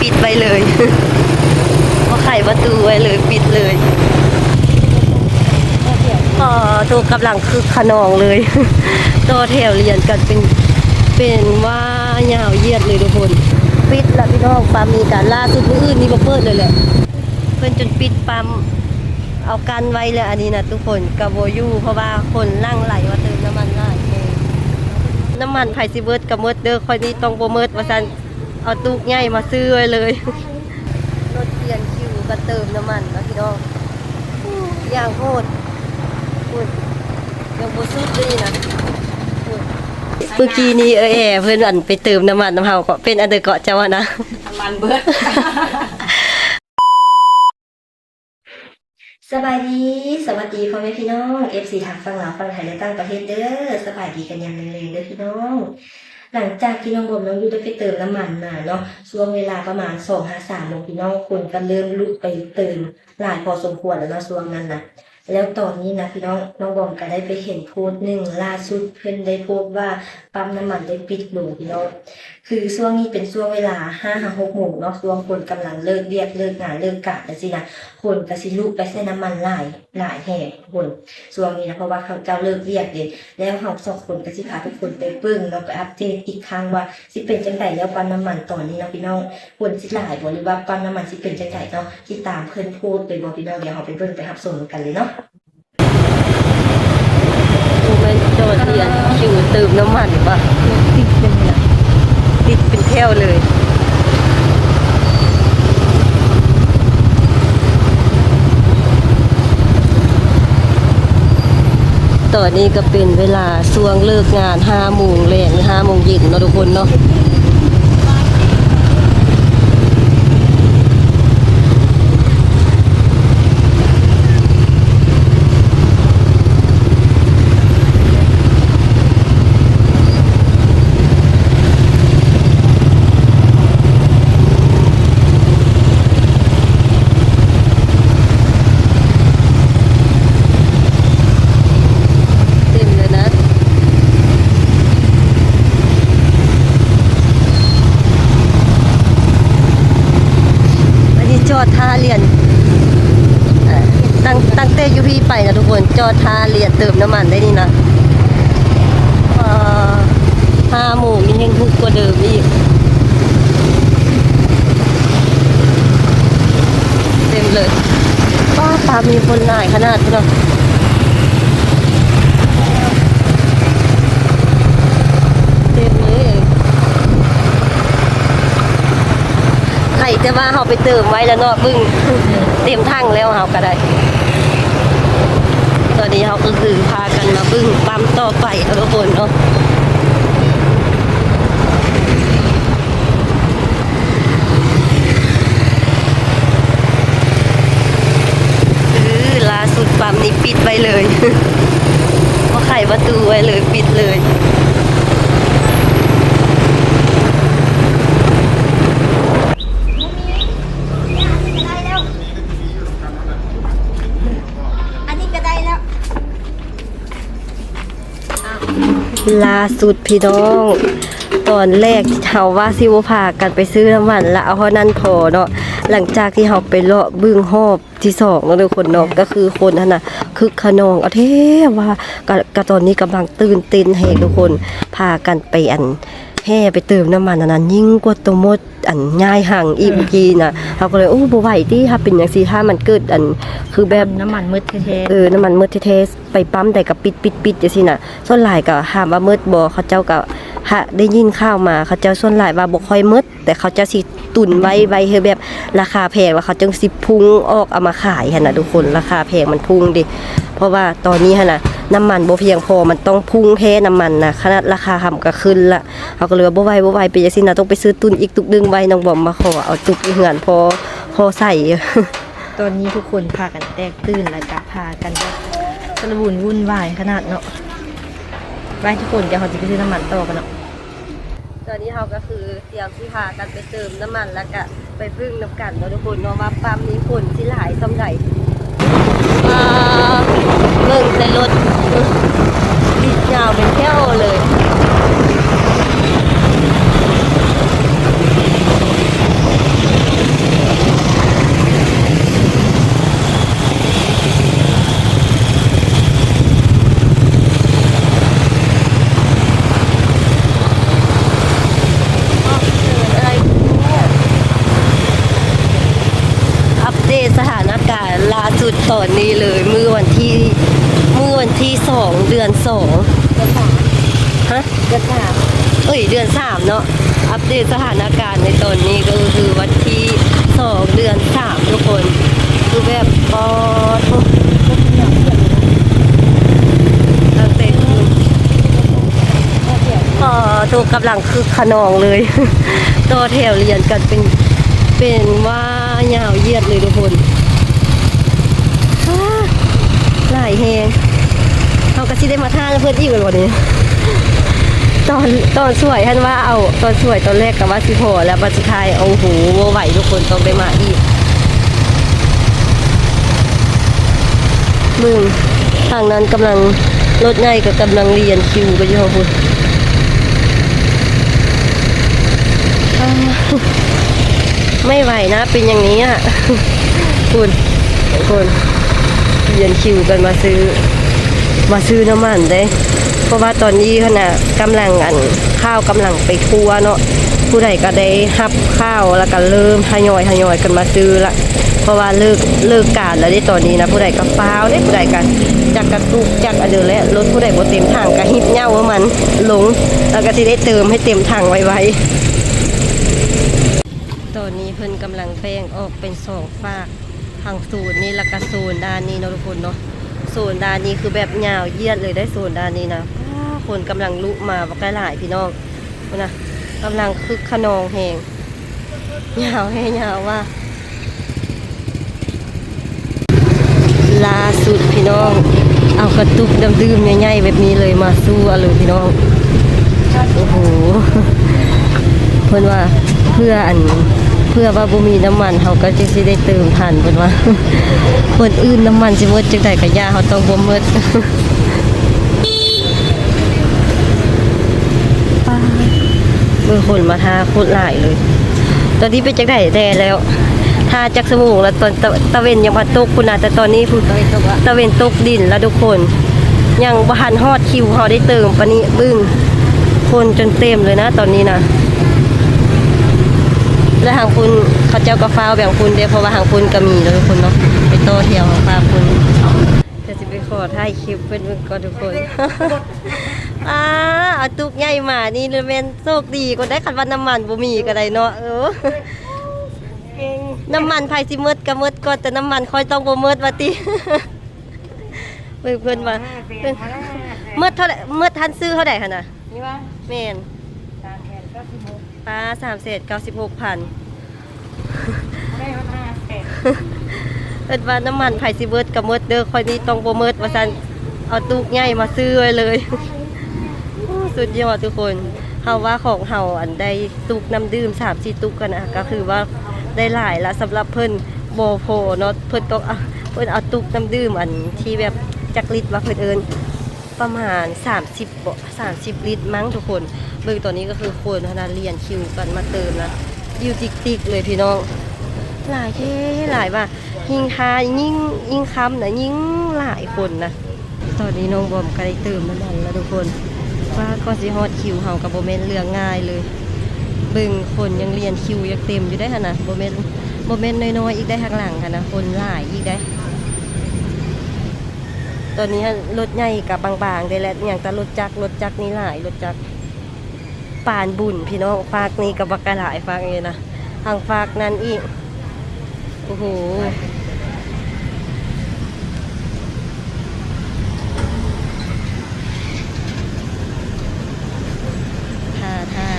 ປິດໄວ້ເລີຍ ບໍ່ໄຂປະຕູໄວ້ເລີຍ ປິດເລີຍ. ອໍ ໂຕກຳລັງຄຶກຂະນອງເລີຍ ຕໍ່ແຖວລຽນກັນເປັນ ເປັນວ່າຍາວຢຽດເລີຍທຸກຄົນ. ປິດລະພີ່ນ້ອງ ປ້ຳນີ້ກະລ່າສຸດ ມື້ອື່ນນີ້ບໍ່ເປີດເລີຍແຫຼະ ເພິ່ນຈົນປິດປ້ຳ ເອົາກັ້ນໄວ້ແລ້ວ. ອັນນີ້ນະທຸກຄົນກະບໍ່ຢູ່ ເພາະວ່າຄົນຫຼັ່ງໄຫຼມາເຕີມນ້ຳມັນຫຼາຍແຮງ. ນ້ຳມັນໃຜຊິເບິດກະເໝິດເດີ ຂ້ອຍນີ້ຕ້ອງບໍ່ເໝິດວ່າຊັ້ນ. ເອົາຕຸກໃຫຍ່ມາຊື້ໄວ້ເລີຍ ລົດລຽນຄິວກັນເຕີມນ້ຳມັນເນາະພີ່ນ້ອງ. ໂອ້ ຢ່າງໂຫດ ໂອ້ຍ ຍັງບໍ່ສຸດເລີຍນະ. ໂອ້ ເມື່ອກີ້ນີ້ເອື້ອຍແອເພິ່ນ ອັນ ໄປເຕີມນ້ຳມັນນຳເຮົາເກາະ ເປັນອັນໃດເກາະເຈົ້າຫັ້ນນະ? ນ້ຳມັນເບິດ. ສະບາຍດີ ສະຫວັດດີພໍ່ແມ່ພີ່ນ້ອງ ເອັຟຊີ ທາງຝັ່ງລາວ ຝັ່ງໄທ ແລະ ຕ່າງປະເທດເດີ. ສະບາຍດີກັນຍາມແລງໆເດີພີ່ນ້ອງ. ຫຼັງຈາກທີ່ນ້ອງບອມນ້ອງຢູໄດ້ໄປເຕີມນ້ຳມັນມາເນາະ ຊ່ວງເວລາປະມານສອງຫາສາມໂມງພີ່ນ້ອງ ຄົນກໍເລີ່ມລຸກໄປເຕີມຫຼາຍພໍສົມຄວນແລ້ວເນາະ ຊ່ວງນັ້ນນະ. ແລ້ວຕອນນີ້ນະພີ່ນ້ອງ ນ້ອງບອມກໍໄດ້ໄປເຫັນໂພສໜຶ່ງ ລ່າສຸດເພິ່ນໄດ້ໂພສວ່າ ປ້ຳນ້ຳມັນໄດ້ປິດລົງພີ່ນ້ອງ. ຄືຊ່ວງນີ້ເປັນຊ່ວງເວລາຫ້າຫາຫົກໂມງເນາະ ຊ່ວງຄົນກຳລັງເລີກວຽກເລີກງານເລີກການຈັ່ງຊີ້ນະ ຄົນກໍຊິລຸກໄປໃສ່ນ້ຳມັນຫຼາຍ ຫຼາຍແຮງທຸກຄົນ ຊ່ວງນີ້ນະ ເພາະວ່າເຂົາເຈົ້າເລີກວຽກເດ້. ແລ້ວເຮົາສອງຄົນກໍຊິພາທຸກຄົນໄປເບິ່ງເນາະ ໄປອັບເດດອີກຄັ້ງວ່າຊິເປັນຈັ່ງໃດແລ້ວ ປ້ຳນ້ຳມັນຕອນນີ້ເນາະພີ່ນ້ອງ ຄົນຊິຫຼາຍບໍ່ ຫຼືວ່າປ້ຳນ້ຳມັນຊິເປັນຈັ່ງໃດເນາະ ຊິຕາມເພິ່ນໂພສໄປບໍ່ພີ່ນ້ອງ. ດຽວເຮົາໄປເບິ່ງໄປຮັບຊົມນຳກັນເລີຍເນາະ. ໂອ້ ແມ່ນຈອດລຽນຄິວເຕີມນ້ຳມັນປະ ຕິດເປັນແຖວເລີຍ. ຕອນນີ້ກໍເປັນເວລາຊ່ວງເລີກງານຫ້າໂມງແລງ ຫຼື ຫ້າໂມງເຢັນເນາະທຸກຄົນເນາະ. ເຕັມເລີຍນະ ອັນນີ້ຈອດຖ້າລຽນ ເອີ ຕັ້ງ ຕັ້ງແຕ່ຢູ່ພີ້ໄປນະທຸກຄົນ ຈອດຖ້າລຽນເຕີມນ້ຳມັນໄດ້ນີ້ນະ. ເອີ ຫ້າໂມງນີ້ແຮ່ງຮຶກກວ່າເດີມອີກ ເຕັມເລີຍ. ປ້າ ປ້າ ມີຄົນຫຼາຍຂະໜາດພຸ້ນເນາະ ເຕັມເລີຍ. ໄຄແຕ່ວ່າເຮົາໄປເຕີມໄວ້ແລ້ວເນາະ ບຶ້ງ ເຕັມຖັງແລ້ວເຮົາກໍໄດ້. ຕອນນີ້ເຮົາກໍຄືພາກັນມາບຶ້ງປ້ຳຕໍ່ໄປເນາະທຸກຄົນເນາະ. ຄືລ່າສຸດປ້ຳນີ້ປິດໄວ້ເລີຍ ບໍ່ໄຂປະຕູໄວ້ເລີຍ ປິດເລີຍ. ອັນນີ້ກໍໄດ້ແລ້ວ ອັນນີ້ກໍໄດ້ແລ້ວ. ລ່າສຸດພີ່ນ້ອງ ຕອນແລກເຮົາວ່າຊິບໍ່ພາກັນໄປຊື້ນ້ຳມັນ ລະເອົາເທົ່ານັ້ນພໍເນາະ. ຫຼັງຈາກທີ່ເຮົາໄປເລາະບຶ້ງຮອບທີສອງເນາະທຸກຄົນເນາະ ກໍຄືຄົນຫັ້ນນະ ຄຶກຂະນອງເອົາແທ້ວ່າ ກະ ກະຕອນນີ້ກຳລັງຕື່ນເຕັ້ນແຮງທຸກຄົນ ພາກັນໄປ ອັນ ແຫ່ໄປເຕີມນ້ຳມັນອັນນັ້ນ ຍິ່ງກວ່າໂຕມົດ ອັນ ຍ້າຍຮັງອີກເມື່ອກີ້ນະ. ເຮົາກໍເລີຍ ໂອ້ ບໍ່ໄຫວຕິ ຖ້າເປັນຈັ່ງຊີ້ ຖ້າມັນເກີດ ອັນ ຄືແບບນ້ຳມັນໝົດແທ້ໆ ເອີ ນ້ຳມັນໝົດແທ້ໆ ໄປປ້ຳໃດກໍປິດໆໆ ຈັ່ງຊີ້ນະ. ສ່ວນຫຼາຍກໍຖາມວ່າໝົດບໍ່ ເຂົາເຈົ້າກໍ ຫາ ໄດ້ຍິນຂ່າວມາ ເຂົາເຈົ້າສ່ວນຫຼາຍວ່າບໍ່ຄ່ອຍໝົດ ແຕ່ເຂົາເຈົ້າຊິຕຸນໄວ້ ໄວ້ໃຫ້ແບບລາຄາແພງ ແລ້ວເຂົາຈຶ່ງຊິພຸ້ງອອກເອົາມາຂາຍຫັ້ນນະທຸກຄົນ ລາຄາແພງມັນພຸ້ງເດ້. ເພາະວ່າຕອນນີ້ຫັ້ນນະ ນ້ຳມັນບໍ່ພຽງພໍ ມັນຕ້ອງພຸ້ງແທ້ນ້ຳມັນນະ ຂະໜາດລາຄາຫຳກໍຂຶ້ນລະ. ເຮົາກໍເລີຍວ່າ ບໍ່ໄຫວ ບໍ່ໄຫວ ເປັນຈັ່ງຊີ້ນະ ຕ້ອງໄປຊື້ຕຸນອີກຕຸກໜຶ່ງໄວ້ ນ້ອງບອມມາຂໍເອົາຕຸກຢູ່ເຮືອນພໍ ພໍໃຊ້. ຕອນນີ້ທຸກຄົນພາກັນແຕກຕື່ນ ແລ້ວກໍພາກັນແບບ ຊະລະວຸນວຸ່ນວາຍຂະໜາດເນາະ. ໄປທຸກຄົນ ດຽວເຮົາຈະໄປຊື້ນ້ຳມັນຕໍ່ກັນເນາະ. ຕອນນີ້ເຮົາກໍຄືຕຽມຊິພາກັນໄປເຕີມນ້ຳມັນ ແລ້ວກະໄປເບິ່ງນຳກັນເນາະທຸກຄົນເນາະ ວ່າປ້ຳນີ້ຄົນຊິຫຼາຍສ່ຳໃດ. ປ້າ ເບິ່ງໃສ່ລົດ ຕິດຍາວເປັນແຖວເລີຍ. ຕອນນີ້ເລີຍ ມື້ວັນທີ ມື້ວັນທີສອງ ເດືອນສອງ ເດືອນສາມ ຮະ ເດືອນສາມ ເອີຍ ເດືອນສາມເນາະ. ອັບເດດສະຖານະການໃນຕອນນີ້ກໍຄືວັນທີສອງ ເດືອນສາມ ທຸກຄົນ. ຄືແບບ ປອດໂທ້ ຕັ້ງແຕ່ຄືນ ປອດໂທ້ ກຳລັງ ຄຶກຂະນອງເລີຍ ຕໍ່ແຖວລຽນກັນເປັນ ເປັນວ່າຍາວຢຽດເລີຍທຸກຄົນ. ອ້າ ຫຼາຍແຮງ. ເຮົາກໍຊິໄດ້ມາຖ່າຍນຳເພິ່ນອີກແມ່ນບໍ່ນີ້? ຕອນ ຕອນສວຍຫັ້ນວ່າເອົາ ຕອນສວຍຕອນແລກກໍວ່າຊິພໍແລ້ວ ບັດສຸດທ້າຍ ໂອ້ໂຫ ບໍ່ໄຫວທຸກຄົນ ຕ້ອງໄດ້ມາອີກ. ເບິ່ງ ທາງນັ້ນກຳລັງ ລົດໃຫຍ່ກໍກຳລັງລຽນຄິວກັນຢູ່ພຸ້ນ. ອ້າ ໄມ່ໄຫວນະ ເປັນຢ່າງນີ້ນະ. ພຸ້ນ ພຸ້ນ ລຽນຄິວກັນມາຊື້ ມາຊື້ນ້ຳມັນເດ້. ເພາະວ່າຕອນນີ້ຫັ້ນນະ ກຳລັງ ອັນ ຂ້າວກຳລັງໄປຄົ່ວເນາະ. ຜູ້ໃດກໍໄດ້ຮັບ ຂ້າວ ແລ້ວກໍເລີ່ມທະຍອຍ ທະຍອຍກັນມາຊື້ລະ ເພາະວ່າເລີກ ເລີກການແລ້ວເດ້ຕອນນີ້ນະ. ຜູ້ໃດກໍຟ້າວເດ້ ຜູ້ໃດກໍຈັກກະຕຸກ ຈັກອັນເດີແຫຼະ. ລົດຜູ້ໃດບໍ່ເຕັມຖັງກໍຮີບເຫຍ້າເອົາມັນລົງ ແລ້ວກໍຊິໄດ້ເຕີມໃຫ້ເຕັມຖັງໄວໆ. ຕອນນີ້ເພິ່ນກຳລັງແບ່ງອອກເປັນສອງຟາກ ທາງໂຊນນີ້ ແລ້ວກໍໂຊນດ້ານນີ້ເນາະທຸກຄົນເນາະ. ໂຊນດ້ານນີ້ຄືແບບຍາວຢຽດເລີຍໄດ໋ ໂຊນດ້ານນີ້ນະ. ອ້າ ຄົນກຳລັງລຸມາບັກຫຼາຍໆ ພີ່ນ້ອງ. ພຸ້ນນະ ກຳລັງຄຶກຂະນອງແຮງ ຍາວແຮງຍາວວ່າ. ລ່າສຸດພີ່ນ້ອງ ເອົາກະຕຸກນ້ຳດື່ມໃຫຍ່ໆແບບນີ້ເລີຍ ມາສູ້ເອົາເລີຍພີ່ນ້ອງ. ໂອ້ໂຫ ເພິ່ນວ່າເພື່ອອັນ ເພື່ອວ່າບໍ່ມີນ້ຳມັນ ເຮົາກໍຈຶ່ງຊິໄດ້ເຕີມທັນ ເພິ່ນວ່າ. ຄົນອື່ນນ້ຳມັນຊິໝົດຈັ່ງໃດກໍຢ່າ ເຮົາຕ້ອງບໍ່ໝົດ. ປາດ ເບິ່ງຄົນມາຖ້າໂຄດຫຼາຍເລີຍ. ຕອນນີ້ເປັນຈັ່ງໃດແດ່ແລ້ວ? ຖ້າຈັກຊົ່ວໂມງລະ ຕອນຕາ ຕາເວັນຍັງບໍ່ຕົກພຸ້ນນະ ແຕ່ຕອນນີ້ພຸ້ນ ຕາເວັນຕົກລະ ຕາເວັນຕົກດິນລະທຸກຄົນ. ຍັງບໍ່ທັນຮອດຄິວເຮົາໄດ້ເຕີມປານນີ້. ເບິ່ງ ຄົນຈົນເຕັມເລີຍນະຕອນນີ້ນະ. ແລະທາງພຸ້ນເຂົາເຈົ້າກໍຟ້າວແບ່ງພຸ້ນເດ້ ເພາະວ່າທາງພຸ້ນກໍມີເນາະທຸກຄົນເນາະ ໄປຕໍ່ແຖວທາງຟາກພຸ້ນ. ດຽວຊິໄປຂໍຖ່າຍຄລິບເພິ່ນເບິ່ງກ່ອນທຸກຄົນ. ອ້າ ເອົາຕຸກໃຫຍ່ມານີ້ແມ່ນໂຊກດີກວ່າໄດ໋ ຄັນວ່ານ້ຳມັນບໍ່ມີກໍໄດ້ເນາະ. ເອີ ເກັ່ງ ນ້ຳມັນໃຜຊິໝົດກໍໝົດກ່ອນ ແຕ່ນ້ຳມັນຂ້ອຍຕ້ອງບໍ່ໝົດວ່າຕິ. ເບິ່ງເພິ່ນວ່າ ຫ້າແສນ ເພິ່ນ ຫ້າແສນ ໝົດເທົ່າໃດ? ໝົດຫັ້ນຊື້ເທົ່າໃດຫັ້ນນະ? ນີ້ຫວາ? ແມ່ນ ສາມແສນເກົ້າສິບຫົກ ປາ ສາມແສນເກົ້າສິບຫົກພັນ ບໍ່ໄດ້ຮອດຫ້າແສນ. ເພິ່ນວ່ານ້ຳມັນໃຜຊິເບິດກໍເບິດເດີ ຂ້ອຍນີ້ຕ້ອງບໍ່ເບິດວ່າຊັ້ນ. ເອົາຕຸກໃຫຍ່ມາຊື້ໄວ້ເລີຍ. ໂອ້ ສຸດຍອດທຸກຄົນ. ເຮົາວ່າຂອງເຮົາ ອັນ ໄດ້ຕຸກນ້ຳດື່ມສາມສີ່ຕຸກຫັ້ນນະ ກໍຄືວ່າໄດ້ຫຼາຍລະ. ສຳລັບເພິ່ນບໍ່ພໍເນາະ ເພິ່ນຕ້ອງ ເພິ່ນເອົາຕຸກນ້ຳດື່ມ ອັນ ທີ່ແບບຈັກລິດວ່າເພິ່ນເອີ້ນ ປະມານສາມສິບ ເບາະ ສາມສິບລິດມັ້ງທຸກຄົນ. ເບິ່ງຕອນນີ້ກໍຄືຄົນຫັ້ນນະ ລຽນຄິວກັນມາເຕີມນະ ຢູ່ຕິກໆເລີຍພີ່ນ້ອງ. ຫຼາຍແທ້ຫຼາຍວ່າ ຍິ່ງຖ້າຍິ່ງ ຍິ່ງຄ່ຳນະ ຍິ່ງຫຼາຍຄົນນະ. ຕອນນີ້ນ້ອງບອມກໍໄດ້ເຕີມນ້ຳມັນແລ້ວທຸກຄົນ. ວ່າກວ່າຊິຮອດຄິວເຮົາກໍບໍ່ແມ່ນເລື່ອງງ່າຍເລີຍ. ເບິ່ງຄົນຍັງລຽນຄິວຍັງເຕັມຢູ່ໄດ໋ຫັ້ນນະ ບໍ່ແມ່ນ ບໍ່ແມ່ນນ້ອຍໆອີກໄດ໋ ທາງຫຼັງຫັ້ນນະ ຄົນຫຼາຍອີກໄດ໋. ຕອນນີ້ຫັ້ນລົດໃຫຍ່ກໍບາງໆໄດ໋ແຫຼະ ຍັງແຕ່ລົດຈັກ ລົດຈັກນີ້ຫຼາຍ ລົດຈັກ ປານບຸນພີ່ນ້ອງ. ຟາກນີ້ກໍບັກກະຫຼາຍ ຟາກນີ້ນະ ທາງຟາກນັ້ນອີກ. ໂອ້ໂຫ ຖ້າ ຖ້າ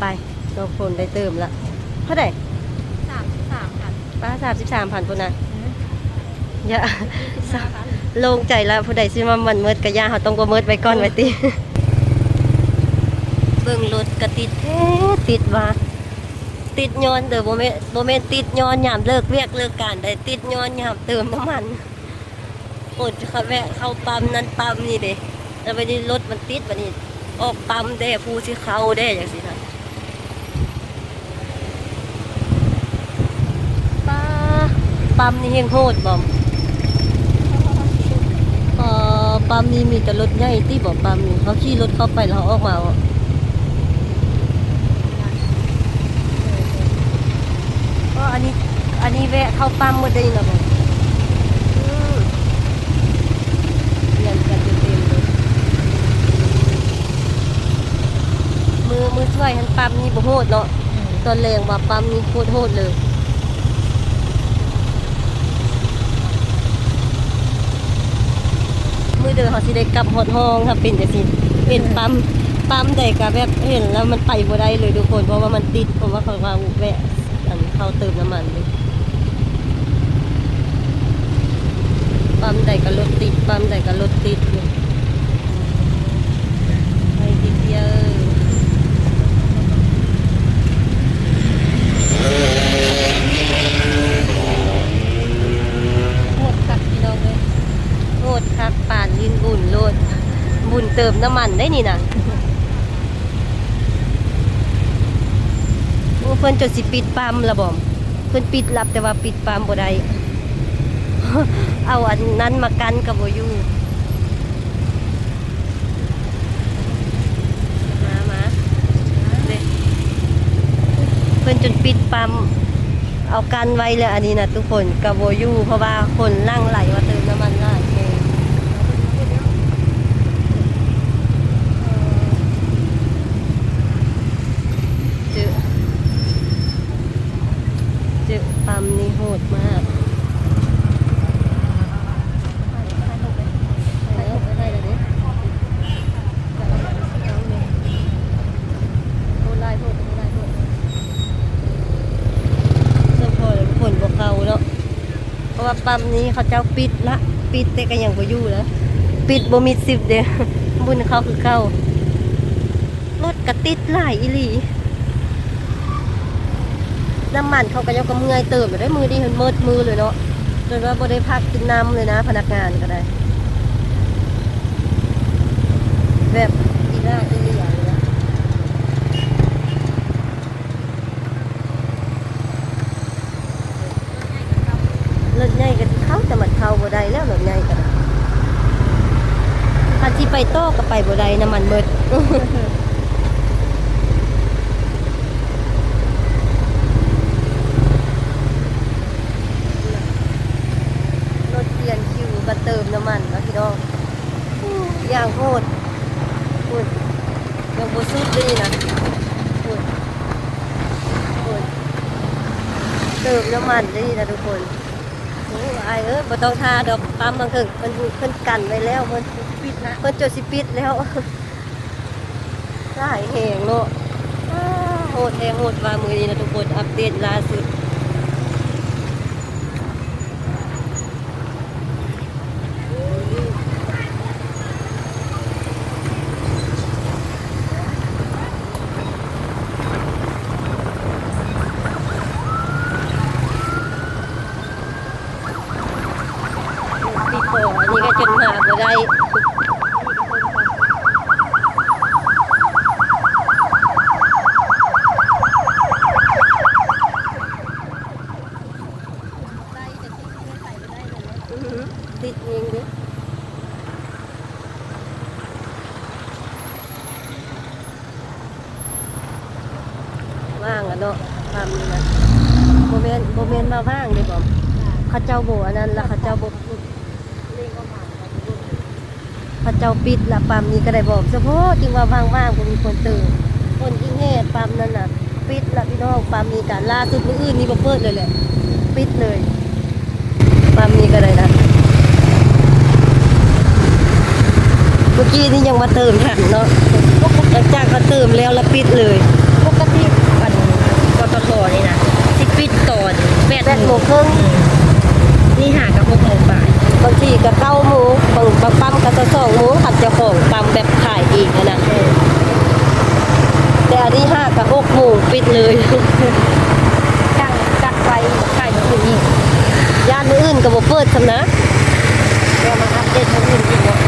ໄປ ນ້ອງຝົນໄດ້ເຕີມລະ ເທົ່າໃດ? ສາມສິບສາມພັນ. ປ້າ ສາມສິບສາມພັນພຸ້ນນະ. ອືມ ຢ່າ ໂລ່ງໃຈລະ ຜູ້ໃດຊິວ່າມັນໝົດກະຢ່າ ເຮົາຕ້ອງບໍ່ໝົດໄວ້ກ່ອນວ່າຕິ. ເບິ່ງລົດກະຕິດແທ້ຕິດວ່າ ຕິດຍ້ອນເດີ ບໍ່ແມ່ນ ບໍ່ແມ່ນຕິດຍ້ອນຍາມເລີກວຽກເລີກການໃດ໋ ຕິດຍ້ອນຍາມເຕີມນ້ຳມັນ. ຄົນເຂົາແວະເຂົ້າປ້ຳນັ້ນປ້ຳນີ້ເດ້ ແລ້ວບັດນີ້ລົດມັນຕິດ ບັດນີ້ອອກປ້ຳແດ່ ຜູ້ຊິເຂົ້າແດ່ ຈັ່ງຊີ້ນະ. ປ້າ ປ້ຳນີ້ແຮງໂຫດບໍ? ອໍ ປ້ຳນີ້ມີແຕ່ລົດໃຫຍ່ຕິບໍ? ປ້ຳນີ້ເຮົາຂີ່ລົດເຂົ້າໄປແລ້ວເຮົາອອກມາບໍ? ອໍ ອັນນີ້ ອັນນີ້ແວະເຂົ້າປ້ຳໝົດໄດ້ນະບໍ? ອືມ ລຽນກັນເຕັມໆເລີຍ. ມື້ ມື້ສວຍຫັ້ນປ້ຳນີ້ບໍ່ໂຫດເນາະ. ອືມ ຕອນແລງວ່າປ້ຳນີ້ໂຄດໂຫດເລີຍ. ມື້ເດີເຮົາຊິໄດ້ກັບຮອດຫ້ອງ ຖ້າເປັນຈັ່ງຊີ້ ເປັນປ້ຳ ປ້ຳໃດກໍແບບເຫັນແລ້ວມັນໄປບໍ່ໄດ້ເລີຍທຸກຄົນ ເພາະວ່າມັນຕິດ ເພາະວ່າເຂົາວ່າແວະ ອັນເຂົ້າເຕີມນ້ຳມັນຢູ່ ປ້ຳໃດກໍລົດຕິດ ປ້ຳໃດກໍລົດຕິດຢູ່ ໄປຕິດເດີ. ໂຫດຄັກພີ່ນ້ອງເອີຍ ໂຫດຄັກ ປານຫຼິ້ນບຸນໂລດ ບຸນເຕີມນ້ຳມັນໄດ໋ນີ້ນະ. ໂອ້ ເພິ່ນຈົນຊິປິດປ້ຳລະບໍ? ເພິ່ນປິດລະ ແຕ່ວ່າປິດປ້ຳບໍ່ໄດ້ ເອົາອັນນັ້ນມາກັ້ນກໍບໍ່ຢູ່. ມາ ມາ ເດ້ ເພິ່ນຈົນປິດປ້ຳ ເອົາກັ້ນໄວ້ແລ້ວ ອັນນີ້ນະທຸກຄົນ ກໍບໍ່ຢູ່ ເພາະວ່າຄົນຫຼັ່ງໄຫຼມາເຕີມນ້ຳມັນຫຼາຍແຮງ. ເຈີ ເຈີປ້ຳນີ້ໂຫດມາກ. ໂອ້ ຫຼາຍໂພດ ໂອ້ ຫຼາຍໂພດ ສົມພໍແລ້ວ ຄົນບໍ່ເຂົ້າເນາະ ເພາະວ່າປ້ຳນີ້ເຂົາເຈົ້າປິດລະ ປິດແຕ່ກໍຍັງບໍ່ຢູ່ເດີ ປິດບໍ່ມິດຊິບເດ້ ບຸນເຂົ້າຄືເກົ່າ. ລົດກະຕິດຫຼາຍອີ່ຫຼີ ນ້ຳມັນເຂົາກະເຈົ້າກະເມື່ອຍເຕີບແລ້ວເດ້ ມື້ນີ້ເພິ່ນໝົດມື້ເລີຍເນາະ ຈົນວ່າບໍ່ໄດ້ພັກກິນນ້ຳເລີຍນະ ພະນັກງານກະໄດ້ ແບບອີ່ຫຼ້າອີ່ຫຼຽເລີຍນະ. ລົດໃຫຍ່ກໍຊິເຂົ້າ ແຕ່ມັນເຂົ້າບໍ່ໄດ້ແລ້ວ ລົດໃຫຍ່ກໍໄດ້ ຄັນຊິໄປຕໍ່ກໍໄປບໍ່ໄດ້ ນ້ຳມັນໝົດ ລົດລຽນຄິວມາເຕີມນ້ຳມັນເນາະພີ່ນ້ອງ. ຢ່າງໂຫດ ພຸ້ນ ຍັງບໍ່ສຸດເດ້ນະ ພຸ້ນ ພຸ້ນ ເຕີມນ້ຳມັນເດ້ນະທຸກຄົນ. ໂອ້ ອ້າຍເອີຍ ບໍ່ຕ້ອງຖ້າດອກ ປ້ຳບາງເຖິງເພິ່ນ ເພິ່ນກັນໄວ້ແລ້ວ ເພິ່ນປິດລະ ເພິ່ນຈົນຊິປິດແລ້ວ ຫຼາຍແຮງເນາະ ອ້າ ໂຫດແທ້ໂຫດວ່າມື້ນີ້ນະທຸກຄົນ ອັບເດດລ່າສຸດ. ຕິດຕໍ່ອັນນີ້ກໍຈົນມາບໍ່ໄດ້. ອື ຕິດແຮງເດ້ ວ່າງລະເນາະ ປ້ຳນີ້ນະ ບໍ່ແມ່ນ ບໍ່ແມ່ນວ່າວ່າງເດ້ບໍ ເຂົາເຈົ້າບໍ່ອັນນັ້ນລະ ເຂົາເຈົ້າບໍ່ ເຂົາເຈົ້າປິດລະປ້ຳນີ້ກະໄດ້ບອກ ສະເພາະທີ່ວ່າວ່າງໆ ບໍ່ມີຄົນເຕີມ ຝົນທີ່ແຮດປ້ຳນັ້ນນະ ປິດລະພີ່ນ້ອງ ປ້ຳນີ້ກະລ່າສຸດມື້ອື່ນນີ້ບໍ່ເປີດເລີຍແຫຼະ ປິດເລີຍ ປ້ຳນີ້ກະໄດ້ນະ ເມື່ອກີ້ນີ້ຍັງມາເຕີມທັນເນາະ ຫຼັງຈາກເຂົາເຕີມແລ້ວລະປິດເລີຍ ປົກກະຕິອັນ ປຕທ ນີ້ນະ ຊິປິດຕອນ ແປດ ແປດໂມງເຄິ່ງ ອືມ ນີ້ຫາກະຫົກໂມງປາຍ ບາງທີກະເກົ້າໂມງ ບາງ ບາງປ້ຳກະຊາວສອງໂມງ ຄັນເຈົ້າຂອງປ້ຳແບບຂາຍເອງຫັ້ນນະ ເອີ ແຕ່ອັນນີ້ຫາກະຫົກໂມງປິດເລີຍ ຈັກ ຈັກໄປຂາຍມື້ອື່ນອີກ ຢ້ານມື້ອື່ນກະບໍ່ເປີດຊ້ຳນະ ດຽວມາອັບເດດມື້ອື່ນອີກເນາະ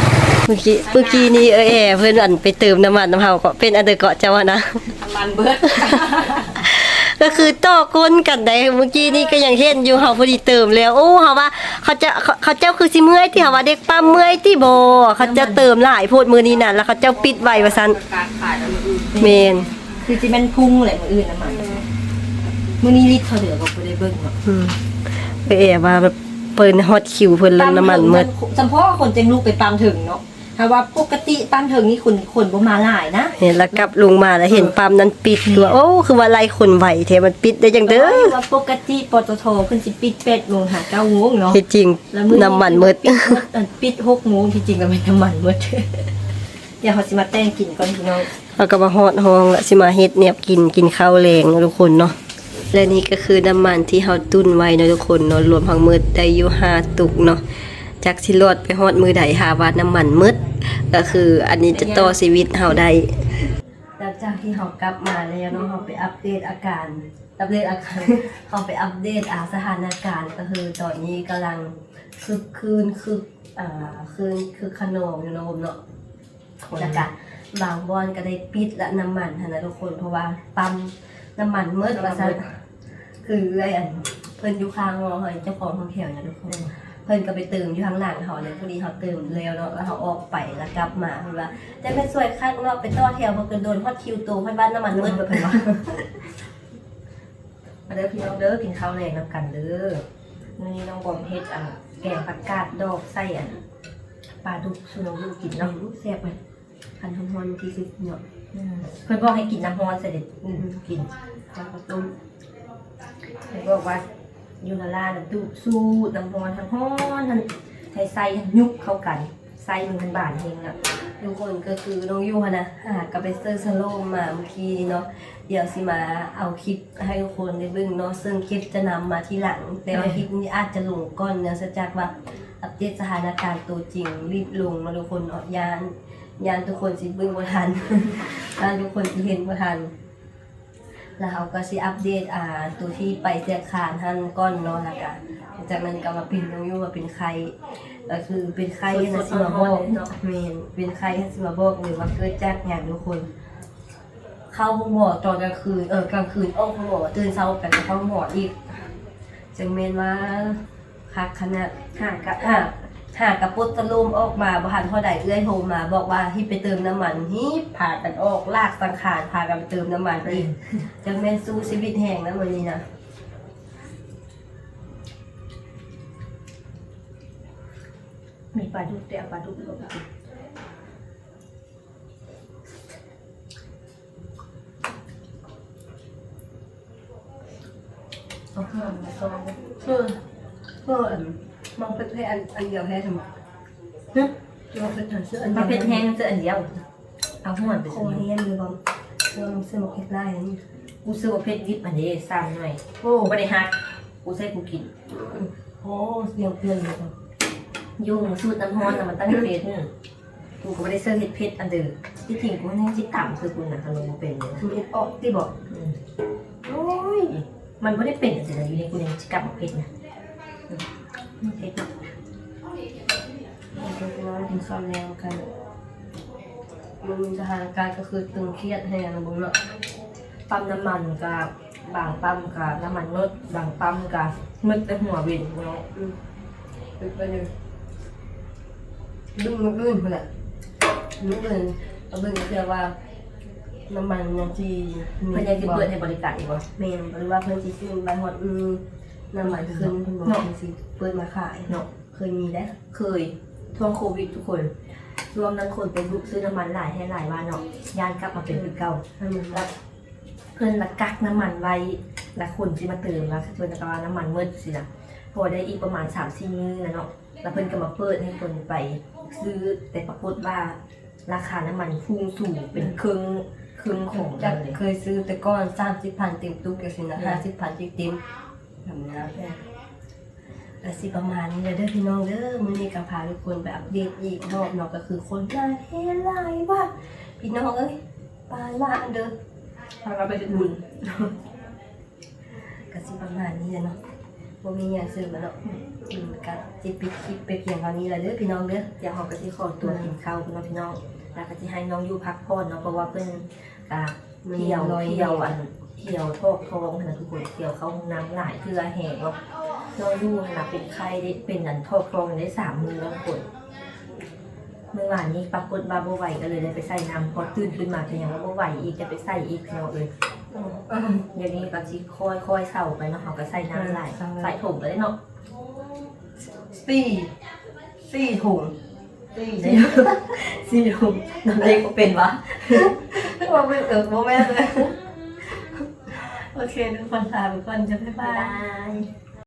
ເມື່ອກີ້ ເມື່ອກີ້ນີ້ ເອີ ແອ ເພິ່ນອັນໄປເຕີມນ້ຳມັນນຳເຮົາເກາະ ເປັນອັນໃດເກາະເຈົ້າຫັ້ນນະ ນ້ຳມັນເບີດ. ກໍຄືຕໍ່ກົ້ນກັນໄດ໋. ມື້ກີ້ນີ້ກໍຍັງເຫັນຢູ່ ເຮົາພໍດີເຕີມແລ້ວ. ໂອ້ ເຮົາວ່າເຂົາເຈົ້າ ເຂົາ ເຂົາເຈົ້າຄືຊິເມື່ອຍຕິ ເຮົາວ່າເດັກປ້ຳເມື່ອຍຕິບໍ່ ເຂົາເຈົ້າເຕີມຫຼາຍໂພດມື້ນີ້ນະ ແລ້ວເຂົາເຈົ້າປິດໄວວ່າຊັ້ນ. ແມ່ນ ຄືຊິແມ່ນພຸ້ງແຫຼະມື້ອື່ນນ້ຳມັນ. ມື້ນີ້ລິດເທົ່າໃດກໍບໍ່ໄດ້ເບິ່ງເນາະ. ອືມ ໄປແອບວ່າແບບເພິ່ນຮອດຄິວເພິ່ນແລ້ວ ນ້ຳມັນໝົດ. ສຳເພາະຄົນຈັ່ງລຸກໄປປ້ຳເທິງເນາະ. ຖ້າວ່າປົກກະຕິປ້ຳເທິງນີ້ຄົນ ຄົນບໍ່ມາຫຼາຍນະ. ເຫັນລະກັບລົງມາລະເຫັນປ້ຳນັ້ນປິດຕົວະ. ໂອ້ ຄືວ່າໄລ່ຄົນໄວແທ້ ມັນປິດໄດ້ຈັ່ງໃດ? ແຕ່ວ່າຢູ່ວ່າປົກກະຕິ ປຕທ ເພິ່ນຊິປິດແປດໂມງຫາເກົ້າໂມງເນາະ. ທີ່ຈິງນ້ຳມັນໝົດ ປິດຫົກໂມງ ທີ່ຈິງກໍແມ່ນນ້ຳມັນໝົດ. ດຽວເຮົາຊິມາແຕ່ງກິນກ່ອນພີ່ນ້ອງ. ເຮົາກໍມາຮອດຫ້ອງລະ ຊິມາເຮັດແນວກິນ ກິນເຂົ້າແລງເນາະທຸກຄົນເນາະ. ແລະນີ້ກໍຄືນ້ຳມັນທີ່ເຮົາຕຸ້ນໄວ້ເນາະທຸກຄົນເນາະ ລວມທັງໝົດໄດ້ຢູ່ຫ້າຕຸກເນາະ. ຈັກຊິລອດໄປຮອດມື້ໃດ ຖ້າວ່ານ້ຳມັນໝົດ ກໍຄືອັນນີ້ຈະຕໍ່ຊີວິດເຮົາໄດ້. ຫຼັງຈາກທີ່ເຮົາກັບມາແລ້ວເນາະ ເຮົາໄປອັບເດດອາການ ອັບເດດອາການ ເຮົາໄປອັບເດດ ອ່າ ສະຖານະການ ກໍຄືຕອນນີ້ກຳລັງຄຶກຄື້ນ ຄຶກ ອ່າ ຄື້ນ ຄຶກຂະນອງຢູ່ເນາະ ເນາະ. ແລ້ວກະບາງບ່ອນກະໄດ້ປິດລະນ້ຳມັນຫັ້ນນະທຸກຄົນ ເພາະວ່າປ້ຳນ້ຳມັນໝົດວ່າຊັ້ນ. ຄືເອື້ອຍອັນເພິ່ນຢູ່ຂ້າງຫໍ ເຈົ້າຂອງຫ້ອງແຖວນະທຸກຄົນ ເພິ່ນກະໄປເຕີມຢູ່ທາງຫຼັງເຮົາແຫຼະ. ພໍດີເຮົາເຕີມແລ້ວເນາະ ລະເຮົາອອກໄປລະກັບມາ ເພິ່ນວ່າ ຈັກແມ່ນສວຍຄັກເນາະ ໄປຕໍ່ແຖວບໍ່ເກີນດົນຮອດຄິວໂຕ ຮອດບ້ານນ້ຳມັນໝົດ ເພິ່ນວ່າ. ມາເດີພີ່ນ້ອງເດີ ກິນເຂົ້າແລງນຳກັນເດີ. ມື້ນີ້ນ້ອງບອມເຮັດອັນແກງຜັກກາດດອງໃສ່ອັນປາດຸກສູ່ນ້ອງຢູ່ກິນເນາະ. ແຊບເລີຍ ຄັນຮ້ອນໆ ທີ່ສຸດເນາະ. ອືມ ເພິ່ນບອກໃຫ້ກິນນ້ຳຮ້ອນໃສ່ເດ້. ອືມ ກິນ ແລ້ວກໍຕົ້ມ. ເພິ່ນບອກວ່າຢູ່ລາລານະ ດູດສູດນ້ຳຮ້ອນ ຮ້ອນໆ ຫັ້ນ ໃຫ້ໃສ່ຫັ້ນ ຍຸບເຂົ້າກັນ. ໃສ່ມືມັນບານແຮງລະ. ທຸກຄົນ ກໍຄືນ້ອງຢູ່ຫັ້ນນະ ຫາກະໄປເຊີສະໂລມມາມື້ກີ້ນີ້ເນາະ. ດຽວຊິມາເອົາຄລິບໃຫ້ທຸກຄົນໄດ້ເບິ່ງເນາະ ເຊິ່ງຄລິບຈະນຳມາທີຫຼັງ ແຕ່ວ່າຄລິບນີ້ອາດຈະລົງກ່ອນ ເນື່ອງຈາກວ່າອັບເດດສະຖານະການໂຕຈິງ ລີບລົງເນາະທຸກຄົນເນາະ. ຢ້ານ ຢ້ານທຸກຄົນຊິເບິ່ງບໍ່ທັນ ຢ້ານທຸກຄົນຊິເຫັນບໍ່ທັນ. ລະເຮົາກໍຊິອັບເດດ ອ່າ ໂຕທີ່ໄປທຽບທານຫັ້ນກ່ອນເນາະ ລະກະຈາກນັ້ນກໍມາເປັນນ້ອງຢູ່ວ່າເປັນໄຂ້ ກໍຄືເປັນໄຂ້ຫັ້ນນະ ຊິມາບອກ. ແມ່ນ ເປັນໄຂ້ຫັ້ນຊິມາບອກເລີຍວ່າເກີດຈາກຫຍັງທຸກຄົນ. ເຂົ້າໂຮງໝໍຕອນກາງຄືນ ເອີ ກາງຄືນອອກໂຮງໝໍ ຕື່ນເຊົ້າໄປກໍເຂົ້າໂຮງໝໍອີກ ຈັ່ງແມ່ນວ່າ ຄັກຂະໜາດ. ຫາກະ ຫາ ຫາກະປົດສະໂລມອອກມາບໍ່ທັນເທົ່າໃດ ເອື້ອຍໂທມາບອກວ່າໃຫ້ໄປເຕີມນ້ຳມັນ ຮີບພາກັນອອກ ລາກສັງຂານ ພາກັນໄປເຕີມນ້ຳມັນອີກ. ເອີ ຈັກແມ່ນສູ້ຊີວິດແຮງນະມື້ນີ້ນະ. ມີປາດຸກ ແຕ່ເອົາປາດຸກ ເອົາເຄື່ອງມາຊອຍ. ເອີ ເອີ ອັນ ມັກເຜັດແທ້ ອັນ ອັນດຽວແທ້ຊັ້ນບໍ? ຮະ? ມັກເຜັດແທ້ ຊື້ອັນດຽວ ມັກເຜັດແຮງຊື້ອັນດຽວ. ເອົາຫົວໄປ ຄໍແຮງເລີຍບໍ? ເອີ ມັນຊື້ໝາກເຜັດຫຼາຍນີ້. ກູຊື້ໝາກເຜັດດິບຫັ້ນເດ້ ສາມໜ່ວຍ. ໂອ້ ບໍ່ໄດ້ຫັກ ກູໃສ່ກູກິນ. ໂອ້ ສຽງເປັນເລີຍບໍ? ຢູ່ສູດນ້ຳຮ້ອນນະ ມັນຕັ້ງເຜັດ. ກູກໍບໍ່ໄດ້ເຊີເຮັດເຜັດອັນເດີ. ທີ່ຈິງກູຍັງຊິຕຳຄືກູນະ ຄັນວ່າບໍ່ເປັນເລີຍນະ. ເຮັດອອກຕິບໍ? ອືມ. ໂອ້ຍ ມັນບໍ່ໄດ້ເປັນຈັ່ງຊີ້ນະ ຢູ່ໃນກູຍັງຊິຕຳເຜັດນະ. ອືມ ເຜັດເນາະ. ກິນເຂົ້າແລງກັນ. ເບິ່ງສະຖານະການກໍຄືຕຶງຄຽດແຮງນະເບິ່ງເນາະ. ປ້ຳນ້ຳມັນກະ ບາງປ້ຳກະນ້ຳມັນໝົດ ບາງປ້ຳກະໝົດແຕ່ຫົວເວັນເນາະ. ອືມ ປິດໄປເລີຍ. ເບິ່ງມື້ອື່ນພຸ້ນແຫຼະ ມື້ອື່ນເອົາເບິ່ງເທື່ອວ່ານ້ຳມັນຍັງຊິມີ ເພິ່ນຍັງຊິເປີດໃຫ້ບໍລິການອີກບໍ່? ແມ່ນ ຫຼືວ່າເພິ່ນຊິຊື້ໄວ້ຮອດມື້ນ້ຳມັນຂຶ້ນ ເພິ່ນບອກເນາະ ເພິ່ນຊິເປີດມາຂາຍເນາະ. ເຄີຍມີເດ້ ເຄີຍ ຊ່ວງໂຄວິດທຸກຄົນ ຊ່ວງນັ້ນຄົນໄປບຸກຊື້ນ້ຳມັນຫຼາຍແທ້ຫຼາຍວ່າເນາະ ຢ້ານກັບມາເປັນຄືເກົ່າ. ແລ້ວ ເພິ່ນລະກັກນ້ຳມັນໄວ້ ລະຄົນຊິມາເຕີມ ລະເພິ່ນກະວ່ານ້ຳມັນໝົດຊີ້ນະ. ພໍໄດ້ອີກປະມານສາມສີ່ມື້ນະເນາະ ລະເພິ່ນກະມາເປີດໃຫ້ຄົນໄປຊື້ ແຕ່ປາກົດວ່າລາຄານ້ຳມັນພຸ່ງສູງເປັນເຄິ່ງ ເຄິ່ງຂອງ ຈາກເຄີຍຊື້ແຕ່ກ່ອນສາມສິບພັນເຕັມຕຸກຈັ່ງຊີ້ນະ ຫ້າສິບພັນເຕັມໆ ແບບນີ້ນະ. ກະຊິປະມານນີ້ແຫຼະເດີພີ່ນ້ອງເດີ. ມື້ນີ້ກະພາທຸກຄົນໄປອັບເດດອີກຮອບເນາະ ກະຄືຄົນຫຼາຍແທ້ຫຼາຍວ່າ ພີ່ນ້ອງເອີຍ ປານວ່າອັນເດີ ພາກັນໄປເຮັດບຸນ. ກະຊິປະມານນີ້ແຫຼະເນາະ ບໍ່ມີຫຍັງເສີມແລ້ວເນາະ. ອືມ ກະຊິປິດຄລິບໄປພຽງເທົ່ານີ້ແຫຼະເດີພີ່ນ້ອງເດີ. ດຽວເຮົາກະຊິຂໍຕົວກິນເຂົ້າກ່ອນເນາະພີ່ນ້ອງ. ແລ້ວກໍຊິໃຫ້ນ້ອງຢູ່ພັກຜ່ອນເນາະ ເພາະວ່າເພິ່ນກະ ແມ່ນ ທ່ຽວ ລອຍ ທ່ຽວ ແດດ ອັນ ທ່ຽວຖອກທ້ອງຫັ້ນນະທຸກຄົນ ທ່ຽວເຂົ້າຫ້ອງນ້ຳຫຼາຍເທື່ອແຮງເນາະ. ນ້ອງຢູ່ຫັ້ນນະເປັນໄຂ້ເດ້ ເປັນອັນຖອກທ້ອງໄດ້ສາມມື້ແລ້ວທຸກຄົນ. ມື້ວານນີ້ປາກົດວ່າບໍ່ໄຫວ ກໍເລີຍໄດ້ໄປໃສ່ນ້ຳ ພໍຕື່ນຂຶ້ນມາກໍຍັງວ່າບໍ່ໄຫວອີກ ຈະໄປໃສ່ອີກພີ່ນ້ອງເອີຍ. ດຽວນີ້ກໍຊິຄ່ອຍໆເຊົາໄປເນາະ ເຮົາກໍໃສ່ນ້ຳຫຼາຍ ເອີ ເຊົາ ໃສ່ຖົງກໍໄດ້ເນາະ ສີ່ ສີ່ຖົງ ສີ່ ສີ່ ສີ່ຖົງ ນັບເລກບໍ່ເປັນຫວາ ບໍ່ແມ່ນ ເອີ ບໍ່ແມ່ນເລີຍ. ໂອເຄ ທຸກຄົນ ລາໄປກ່ອນ ຈະ ບາຍບາຍ ບາຍບາຍ.